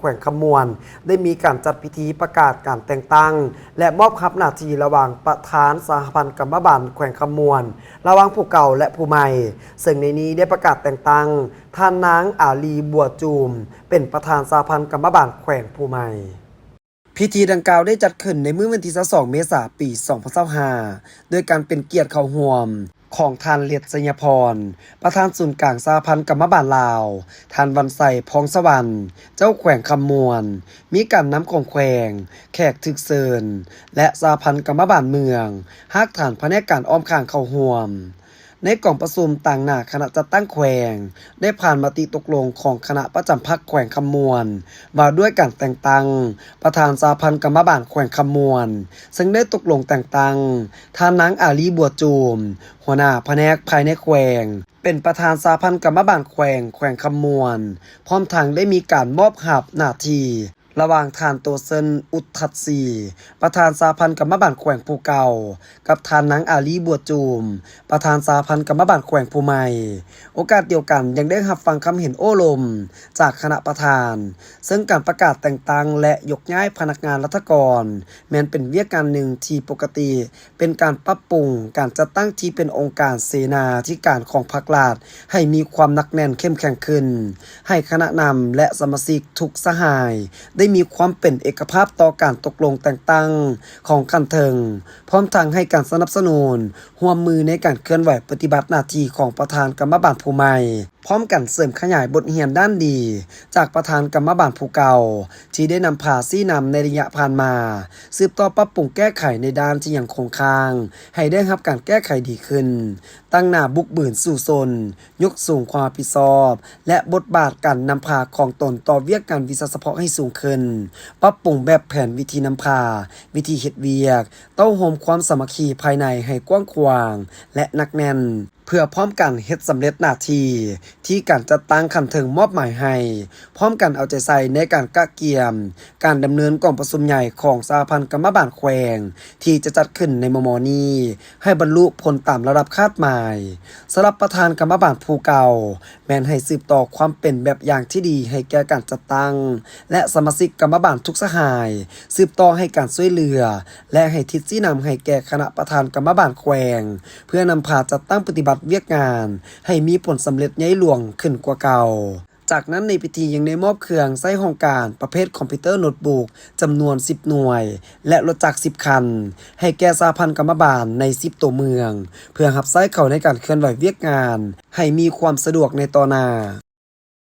ວງຄຳມ່ວນ ໄດ້ມີການຈັດພິທີປະກາດການແຕ່ງຕັ້ງ ແລະ ມອບຮັບໜ້າທີ່ລະຫວ່າງປະທານສະຫະພັນກຳມະບານແຂວງຄຳມ່ວນ ລະຫວ່າງຜູ້ເກົ່າ ແລະ ຜູ້ໃໝ່, ເຊິ່ງໃນນີ້ໄດ້ປະກາດແຕ່ງຕັ້ງທ່ານນາງ ອາລີ ບົວຈູມ ເປັນປະທານສະຫະພັນກຳມະບານແຂວງຜູ້ໃໝ່. ພິທີດັ່ງກ່າວໄດ້ຈັດຂຶ້ນໃນມື້ວັນທີຊາວສອງ ເມສາ ປີສອງພັນຊາວຫ້າ ໂດຍການເປັນກຽດເຂົ້າຮ່ວມຂອງທ່ານ ເລັດ ໄຊຍະພອນ ປະທານສູນກາງສະຫະພັນກຳມະບານລາວ, ທ່ານ ວັນໄຊ ພອງສະຫວັນ ເຈົ້າແຂວງຄຳມ່ວນ, ມີການນຳຂອງແຂວງ, ແຂກຖືກເຊີນ ແລະ ສະຫະພັນກຳມະບານເມືອງ, ຮາກຖານພະແນກການອ້ອມຂ້າງເຂົ້າຮ່ວມ. ໃນກອງປະຊຸມຕາງໜ້າຄະນະຈັດຕັ້ງແຂວງ ໄດ້ຜ່ານມະຕິຕົກລົງຂອງຄະນະປະຈຳພັກແຂວງຄຳມ່ວນ ວ່າດ້ວຍການແຕ່ງຕັ້ງປະທານສະຫະພັນກຳມະບານແຂວງຄຳມ່ວນ, ເຊິ່ງໄດ້ຕົກລົງແຕ່ງຕັ້ງທ່ານນາງ ອາລີ ບົວຈູມ ຫົວໜ້າພະແນກພາຍໃນແຂວງ ເປັນປະທານສະຫະພັນກຳມະບານແຂວງ ແຂວງຄຳມ່ວນ, ພ້ອມທັງໄດ້ມີການມອບຮັບໜ້າທີ່ ລະຫວ່າງທ່ານ ໂຕເຊິນ ອຸດທັດຊີ ປະທານສະຫະພັນກຳມະບານແຂວງຜູ້ເກົ່າ ກັບທ່ານນາງ ອາລີ ບົວຈູມ ປະທານສະຫະພັນກຳມະບານແຂວງຜູ້ໃໝ່. ໂອກາດດຽວກັນຍັງໄດ້ຮັບຟັງຄຳເຫັນໂອ້ລົມຈາກຄະນະປະທານ, ເຊິ່ງການປະກາດແຕ່ງຕັ້ງ ແລະ ຍົກຍ້າຍພະນັກງານລັດຖະກອນ ແມ່ນເປັນວຽກງານໜຶ່ງທີ່ປົກກະຕິ ເປັນການປັບປຸງການຈັດຕັ້ງທີ່ເປັນອົງການເສນາທິການຂອງພັກລັດ ໃຫ້ມີຄວາມໜັກແໜ້ນເຂັ້ມແຂງຂຶ້ນ, ໃຫ້ຄະນະນຳ ແລະ ສະມາຊິກທຸກສະຫາຍ ໄດ້ມີຄວາມເປັນເອກະພາບຕໍ່ການຕົກລົງແຕ່ງຕັ້ງຂອງຂັ້ນເທິງ, ພ້ອມທັງໃຫ້ການສະໜັບສະໜູນຮ່ວມມືໃນການເຄື່ອນໄຫວປະຕິບັດໜ້າທີ່ຂອງປະທານກຳມະບານຜູ້ໃໝ່. ພ້ອມກັນເສີມຂະຫຍາຍບົດຮຽນດ້ານດີຈາກປະທານກຳມະບານຜູ້ເກົ່າ ທີ່ໄດ້ນຳພາຊີ້ນຳໃນໄລຍະຜ່ານມາ, ສືບຕໍ່ປັບປຸງແກ້ໄຂໃນດ້ານທີ່ຍັງຄົງຄ້າງ ໃຫ້ໄດ້ຮັບການແກ້ໄຂດີຂຶ້ນ, ຕັ້ງໜ້າບຸກບືນສູ້ຊົນ, ຍົກສູງຄວາມຮັບຜິດຊອບ ແລະ ບົດບາດການນຳພາຂອງຕົນຕໍ່ວຽກງານວິຊາສະເພາະໃຫ້ສູງຂຶ້ນ, ປັບປຸງແບບແຜນວິທີນຳພາ, ວິທີເຮັດວຽກ, ເຕົ້າໂຮມຄວາມສາມັກຄີພາຍໃນໃຫ້ກວ້າງຂວາງ ແລະ ໜັກແໜ້ນ. ເພື່ອພ້ອມກັນເຮັດສຳເລັດໜ້າທີ່ທີ່ການຈັດຕັ້ງຂັ້ນເທິງມອບໝາຍໃຫ້, ພ້ອມກັນເອົາໃຈໃສ່ໃນການກະກຽມການດຳເນີນກອງປະຊຸມໃຫຍ່ຂອງສະຫະພັນກຳມະບານແຂວງ ທີ່ຈະຈັດຂຶ້ນໃນມໍ່ໆນີ້ ໃຫ້ບັນລຸຜົນຕາມລະດັບຄາດໝາຍ. ສຳລັບປະທານກຳມະບານຜູ້ເກົ່າ ແມ່ນໃຫ້ສືບຕໍ່ຄວາມເປັນແບບຢ່າງທີ່ດີໃຫ້ແກ່ການຈັດຕັ້ງ ແລະ ສະມາຊິກກຳມະບານທຸກສະຫາຍ ສືບຕໍ່ໃຫ້ການຊ່ວຍເຫຼືອ ແລະ ໃຫ້ທິດຊີ້ນຳໃຫ້ແກ່ຄະນະປະທານກຳມະບານແຂວງ ເພື່ອນຳພາຈັດຕັ້ງປະຕິບັດວຽກງານໃຫ້ມີຜົນສຳເລັດໃຫຍ່ຫຼວງຂຶ້ນກວ່າເກົ່າ. ຈາກນັ້ນໃນພິທີຍັງໄດ້ມອບເຄື່ອງໃຊ້ຫ້ອງການປະເພດຄອມພິວເຕີໂນດບຸກຈຳນວນສິບໜ່ວຍ ແລະ ລົດຈັກສິບຄັນ ໃຫ້ແກ່ສະຫະພັນກຳມະບານໃນສິບຕົວເມືອງ ເພື່ອຮັບໃຊ້ເຂົາໃນການເຄື່ອນໄຫວວຽກງານໃຫ້ມີຄວາມສະດວກໃນຕໍ່ໜ້າ.